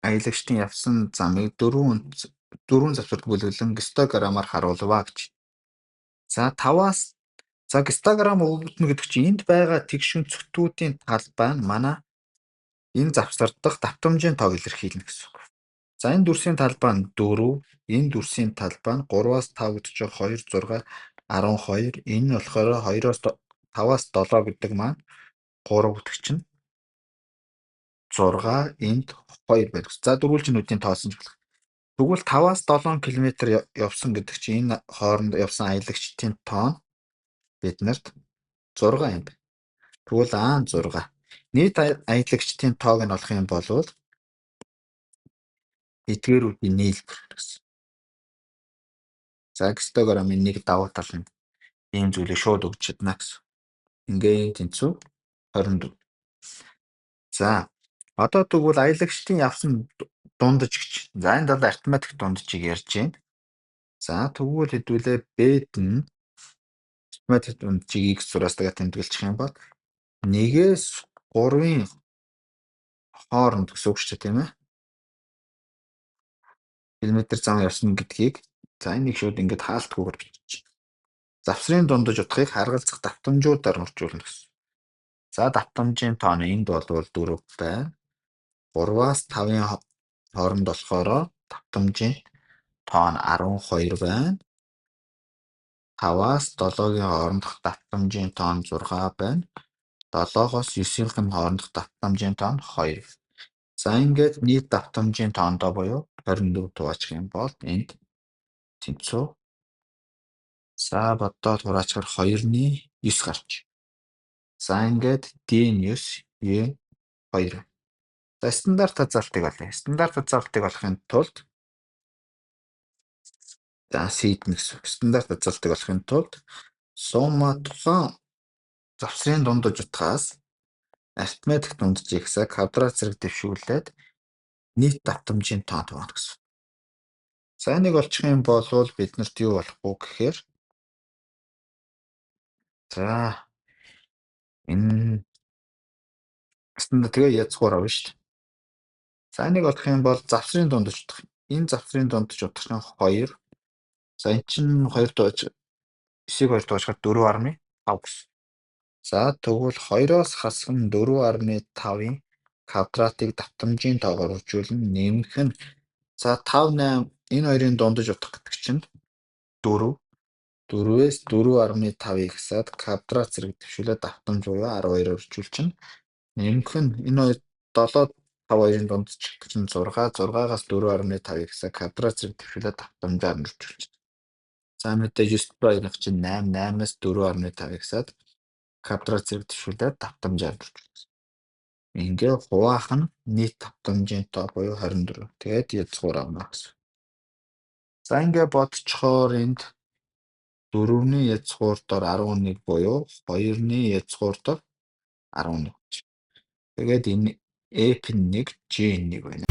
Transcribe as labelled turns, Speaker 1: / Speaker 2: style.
Speaker 1: Аялагчдын явсан замыг дөрвөн завсарт бүлэглэн гистограммаар харуулваа гэж. За, 5-аас, за, гистограмм өгөгдөнө гэдэг чинь энд байгаа тэгш өнцгтүүдийн талбай нь манай энэ завсар дахь давтамжийн тоог илэрхийлнэ гэсэн үг. За, энэ дүрсийн талбай нь 4, энэ дүрсийн талбай нь 3-аас 5 гэдэг чинь 2, 6, 12, энэ нь болохоор 2-оос 5-аас 7 гэдэг маань 3 гэдэг чинь 6, энд 2 байх. За, дөрвөлжинүүдийн тоосон ч болох. Тэгвэл 5-аас 7 км явсан гэдэг чинь энэ хооронд явсан аялагчдын тоо нь биднэрт 6 юм байна. Тэгвэл А нь 6. Нийт аялагчдын тоог нь олох юм бол эдгээрүүдийн нийлбэр гэсэн. За, гистограммын нэг давуу тал нь ийм зүйлийг шууд өгч чадна гэсэн. Ингээ тэнцүү 24. За, одоо тэгвэл аялагчдын явсан дундаж гэж. За, энд бол арифметик дунджийг ярьж байна. За, тэгвэл хэдүүлээ B-д нь арифметик дунджийг x зураас тэгээ тэмдэглэх юм бол 1-ээс 3-ын хооронд гэсэн үг шүү дээ, тийм ээ. Километр зам явсан гэдгийг, за, энийг шууд ингээд хаалтгүйгээр бичиж. Завсрын дундаж утгыг харгалзах давтамжуудаар үржүүлнэ гэсэн. За, давтамжийн тоо нь энд бол 4 байна. 3-аас 5-ын хооронд болохоор давтамжийн тоо нь 12 байна. 5-аас 7-гийн хоорондох давтамжийн тоо нь 6 байна. 7-оос 9-ийн хоорондох давтамжийн тоо нь 2. За, ингээд нийт давтамжийн тоондоо буюу 24 хуваачих юм бол энд тэнцүү. За, бодоод хураачаар 2-ны 9 гарч. За, ингээд D нь 9, E 2. За, стандарт хазаалтыг олъё. Стандарт хазаалтыг олохын тулд, за, C-д гэсэн үг. Стандарт хазаалтыг олохын тулд сумма тухайн завсрын дундаж утгаас арифметик дунджийг x-а квадрат зэрэг дэвшүүлээд нийт давтамжийн тоо хуваана гэсэн. За, энийг олчих юм бол биднэрт юу болох вэ гэхээр, за, энэ стандарт тэгээ язгуур авна шүү дээ. За, энийг олох юм бол завсрын дундаж утга. Энэ завсрын дундаж утга нь 2. За, эн чинь 2 дуаж 9-ийг 2 дуажихаар 4.5 гэсэн. За, тэгвэл 2-оос хасах нь 4.5-ын квадратыг давтамжийн тоогоор үржүүлнэ. Нэмэх нь, за, 5, 8, энэ хоёрын дундаж утга гэдэг чинь 4. 4-ээс 4.5-ыг хасаад квадрат зэрэг дэвшүүлээд давтамж буюу 12-оор үржүүлчихнэ. Нэмэх нь энэ хоёр 7, 5 хоёрын дундаж гэдэг чинь 6, 6-аас 4.5-ыг хасаад квадрат зэрэг дэвшүүлээд давтамжаар нь үржүүлчихнэ. За, мэдээж 9 2 чинь 8, 8-аас 4.5-ыг хасаад квадрат зэрэг дэвшүүлээд давтамжаар үржүүлнэ. Ингээ хуваах нь нийт давтамжийн тоо буюу 24. Тэгээд язгуур авна гэсэн. За, ингээ бодчихоор энд 4-ний язгуур дор 11 буюу 2-ны язгуур дор 11. Тэгээд энэ F нь 1, G нь 1 байна.